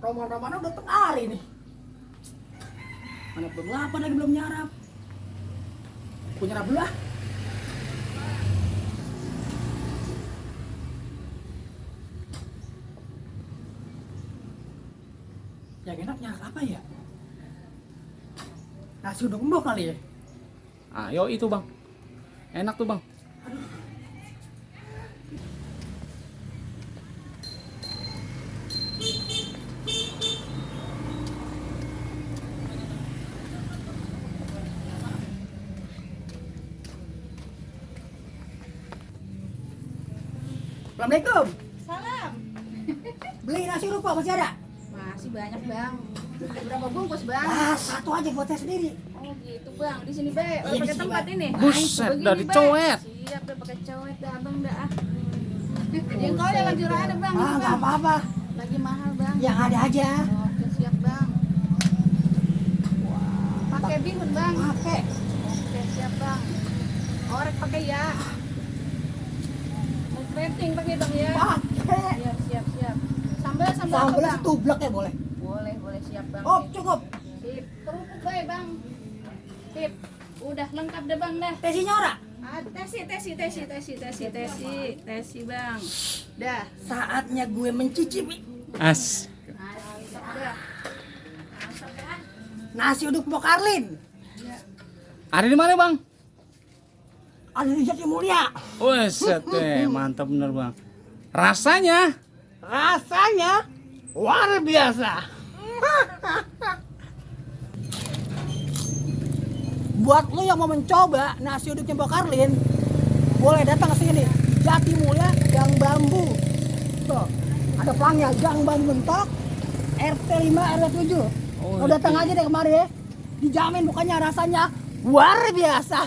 Roman-roman udah tengah hari nih. Mana belum lapar lagi belum nyarap. Aku nyarap dulu ah. Yang enak nyarap apa ya? Nasi uduk embok kali ya? Ayo itu bang, enak tuh bang. Assalamualaikum. Salam. Beli nasi uduk Pak, masih ada? Masih banyak bang. Berapa bungkus bang? Ah, satu aja buat saya sendiri. Oh gitu bang. Di sini be. Iya, Pakai di sini, tempat Bang. ini. Buset, Begini, dari Bang. coet. Siap deh pakai coet dah abang dah. Jengkol ya lagi ada bang. Ah, nggak apa-apa. Lagi mahal bang. Yang ada aja. Oke siap bang. Pakai bihun bang. Pakai. Oke siap bang. Orek pakai ya. Mau keriting pakai bang ya. Pakai. Iya siap siap. Sambal apa Sambalnya bang? setublek ya boleh. Boleh siap bang. Oh, cukup. Sip. Kerupuk bae bang. Sip. Udah lengkap deh bang dah. Tesinya ora? Ah, tesi bang. Dah. Saatnya gue mencicipi As. Dah. nasi uduk Mbok Karlin. Ada di mana bang? Ada di Jatimulya. Buset deh, mantap bener bang. Rasanya? Rasanya luar biasa. Buat lo yang mau mencoba nasi uduknya Mbok Karlin, boleh datang ke sini. Jatimulya, Gang Bambu. Tuh, ada pelangnya Gang Bambu Mentok, RT 5 RW 7. Oh, Lo datang itu. aja deh kemari ya. Dijamin bukannya rasanya luar biasa.